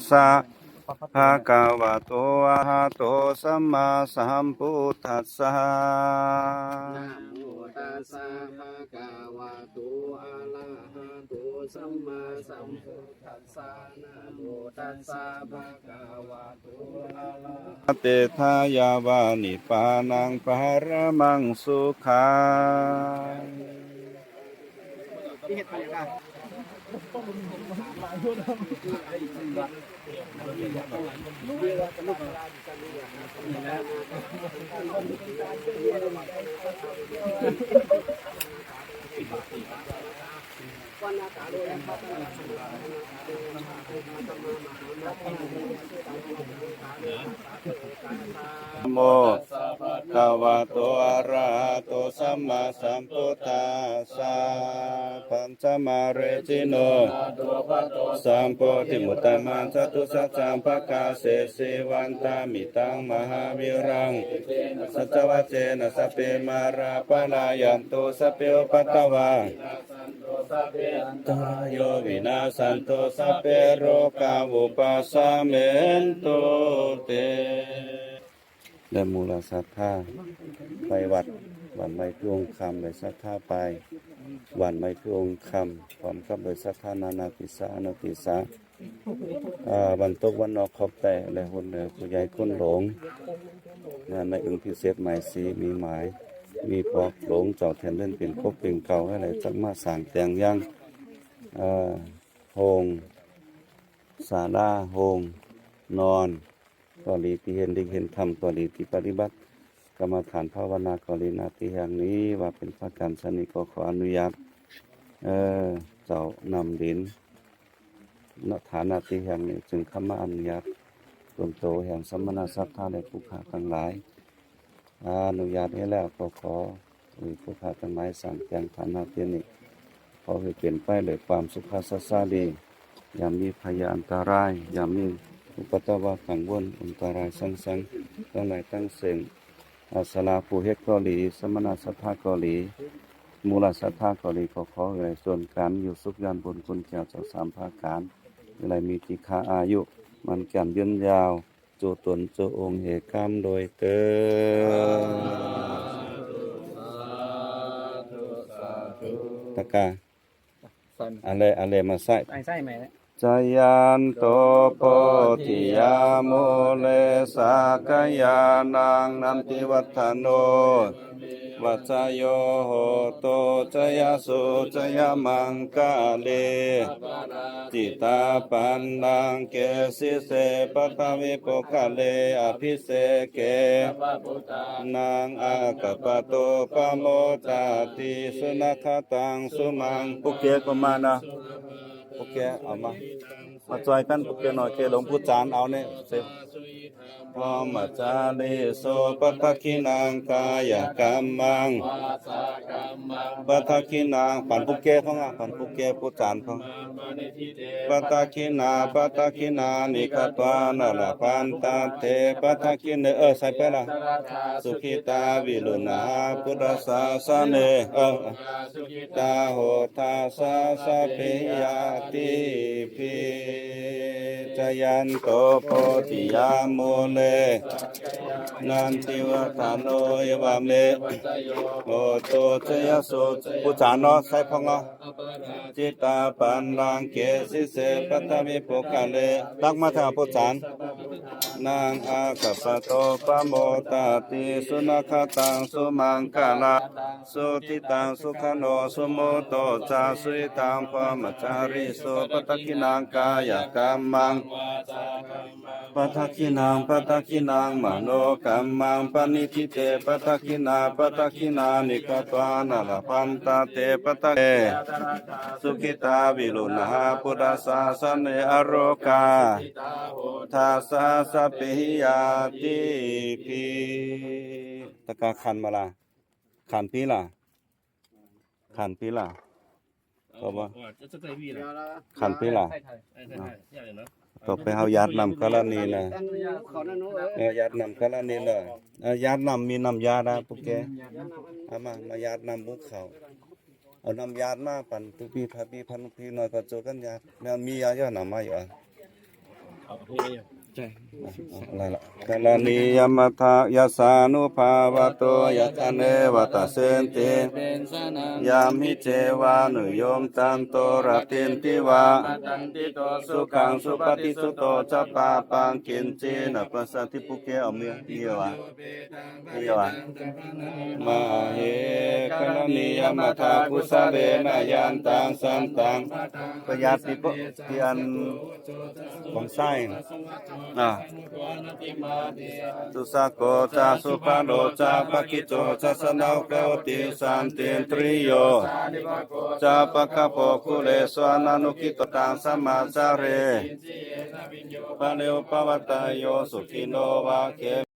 ສະ ພະຄະວະໂຕ ອະລະຫະໂຕ ສຳມາສຳພຸດທັດສະ ນະໂມຕັດສະ ພະຄະວະໂຕ ອະລະຫະໂຕ ສຳມາສຳພຸດທັດສະ ນະໂມຕັດສະ ພະຄະວະໂຕ ອະລະຫະໂຕ ເຕຊະຍາວະ ນິບປານັງ ປະຣະມັງ ສຸຂັງ. ໂມ ຄະວະໂຕ ອະລະຫະໂຕ ສຳມາສຳພຸດທັດສະ ປັນຊະມາເຣຊິໂນ ສຳໂພທິມຸດຕະມັງ ຈະຕຸສັດສັງ ປະກາເສສິ ວັນຕາມິຕັງ ມະຫາວີລັງ ສັດຈະວະເຈນະ ສັບເປ ມາລາ ປະລາຍັນຕຸ ສັບເປ ອຸປັດຕະວາ ອັນຕະຣາໂຍ ວິນາສັນຕຸ ສັບເປ ໂລກາ ອຸປະສະເມນຕຸ ເຕ. ແລະ ໝູ່ລະສັດທາໄປວັດ ບ້ານໄມ້ພິວົງຄຳ ໄດ້ສັດທາໄປ ບ້ານໄມ້ພິວົງຄຳ ພ້ອມກັບໄດ້ສັດທານານາທິສາອະນາທິສາ ອ່າ ວັນຕົກວັນອອກຂອບແຕ່ ແລະ ຫົວໜ້າຜູ້ໃຫຍ່ຄົນຫຼວງ ນາຍອຶ່ງພິເສດ ໝາຍສີ ມີໝາຍ ມີພວກຫຼວງເຈົ້າແທ່ນເດີນເປັນກົບເປັນເກົ່າ ແລະ ຈັກມາສ້າງແຕ່ງຢ່າງ ເອີ ໂຮງສາລາ ໂຮງນອນ ກໍດີ ທີ່ເຫັນດີເຫັນທຳກໍດີ ທີ່ປະຕິບັດກຳມະຖານພາວະນາກໍດີ ໜ້າທີ່ແຫ່ງນີ້ວ່າເປັນພະການຊະນິດ ກໍຂໍອະນຸຍາດ ເອີ ເຈົ້ານຳດິນ ເນາະ ຖານະທີ່ແຫ່ງນີ້ ຈຶ່ງຄຳມາອະນຸຍາດຕົນໂຕແຫ່ງສະມະນະສັດທາ ແລະ ຜູ້ຂ້າທັງຫຼາຍ ອະນຸຍາດໃຫ້ແລ້ວ ກໍຂໍໃຫ້ຜູ້ຂ້າທັງຫຼາຍສ້າງແຕ່ງຖານະທີ່ນີ້ ຂໍໃຫ້ເປັນໄປດ້ວຍຄວາມສຸຂະສະສາລີ ຢ່າມີໄພອັນຕະລາຍ ຢ່າມີອຸປັດຕະວະກັງວົນອັນຕະລາຍສັງສັງທັງຫຼາຍທັງເຊິ່ງ ອາ ສາລາຜູ້ເຮັດກໍດີ ສະມະນະສັດທາກໍດີ ໝູ່ລະສັດທາກໍດີ ກໍຂໍໃຫ້ໄດ້ສ່ວນການຢູ່ສຸກຍານບຸນຄຸນແກ້ວເຈົ້າສາມປະການ ໃຫ້ໄດ້ມີຕິຄາອາຍຸໝັ້ນແກ່ນຍືນຍາວ ຈູຕົນຈູອົງເຮກຳດ້ວຍເຕີນ. ຕະກາ ອັນແລ ອັນແລມາໃສ່ ໃສ່ໃໝ່ແລ້ວ. ຈະຍັນໂຕໂພທິຍາ ມູເລ ສັກກະຍານັງ ນັນຕິວັດທະໂນ ວັດຊະໂຍໂຫຕຸ ຈະຍະສຸ ຈະຍະມັງກະເລ ປັບປະຣາ ຈິຕາປັນລັງເກ ສິເສ ປັດຖະວິປຸກຄະເລ ອະພິເສເກ ສັບພະພຸດທານັງ ອາກາປະໂຕ ປະໂມດຕາຕິ ສຸນະຄະຕັງ ສຸມັງ ປຸກເກກໍມານະ ປຸກເກເອົາມາ ມາຊ່ອຍກັນ ປຸກເກໜ້ອຍ ເກຫຼວງຜູ້ຈານເອົານີ້ ເຊ ພຣມມະຈາລີໂສ ປະທັກຂິນັງ ກາຍະກັມມັງ ວາຈາກັມມັງ ປະທັກຂິນັງ ປັນປຸກເກຂອງອາ ປັນປຸກເກຜູ້ຈານຂອງ ປະທັກຂິນາ ປະທັກຂິນານິ ກະຕວານະ ລະພັນຕັດເຖ ປະທັກຂິເນ ເອີ ໃສ່ໄປລະ ສຸຂິຕາ ວິລຸນນະຫາ ພຸດທະສາສະເນ ເອີ ສຸຂິຕາ ໂຫດທາສາ ສະເພຍະຕິພິ ຈະຍັນໂຕ ໂພທິຍາ ມູເລ ນັນຕິວັດທະໂນ ເອວະເມ ໂຫຕຸ ຈະຍະສຸ ຜູ້ຈານເນາະ ໃສ່ພອງເນາະ ຈິຕາປັນລັງເກ ສິເສ ປັດຖະວິປຸກຄະເລ ຕັກມາເຖາະຜູ້ຈານ ນັງ ອາກາປະໂຕ ປະໂມດຕາຕິ ສຸນະຄະຕັງ ສຸມັງຄະລະ ສຸທິຕັງ ສຸຂະໂນ ສຸມຸດໂຕ ຈາ ສຸຫິຕັງ ພຣມມະຈາລີໂສ ປະທັກຂິນັງ ກາຍະກັມມັງ ປະທັກຂິນັງ ປະທັກຂິນັງ ມະໂນກັມມັງ ປະນິດຖິເຕ ປະທັກຂິນາ ປະທັກຂິນານິ ກະຕວານະ ລະພັນຕັດເຖ ປະທັກຂິເນ ສຸຂິຕາ ວິລຸນນະຫາ ພຸດທະສາສະເນ ອະໂລກາ ທາສາ ສະເພຍະຕິພິ ຕະກາຂັນມາລະ ຂັນປີລະ ຂັນປີລະ ເພາະວ່າ ຂັນປີລະ ຕໍ່ໄປເຮົາຢາດນ້ຳກະລະນີນະ ເອີ ຢາດນ້ຳກະລະນີນະ ເອີ ຢາດນ້ຳ ມີນ້ຳຢາດນະ ປຸກແກ ເອົາມາ ມາຢາດນ້ຳໝູ່ເຂົາ ເອົານ້ຳຢາດມາປັນຕຸປີພະບີ ພັນພີນ້ອຍກໍໂຈກັນຢາດ ແມ່ນມີຢາດ ຢາດນ້ຳມາຢູ່ ເອົາ ກະລະນີຍະມັດຖະ ຍັດສານຸພາວະໂຕ ຍັດຖະເນວະຕະເສນຕິ ຍາມຫິເຈວານຸໂຍມຈັນໂຕລະຕິນຕິວາ ສຸຂັງສຸປະຕິສຸດໂທ ຈະປາປັງກິນຈີນະປັດສະຕິ ຜູ້ແກ່ເອົາເມືອ ມີຫວາ? ມະເຫ ກະລະນີຍະມັດຖະ ກຸສະເລນະ ຍັນຕັງ ສັນຕັງ ປະຍັດຕິ ທີ່ອັນຂອງຊາຍ ອ່າ ສຸສາໂກຈະ ສຸພາໂລຈະ ປະກິດໂຈຈະ ສະນາໂກຕິ ສັນຕິນດຣິໂຍຈະ ປະຄະໂປ ຄຸເລສວະ ອະນຸກິດໂຕ ຕັງ ສະມາຈາເຣ ປະເລວປະວັດຕະໂຍ ສຸຂິໂນ ວະເຂ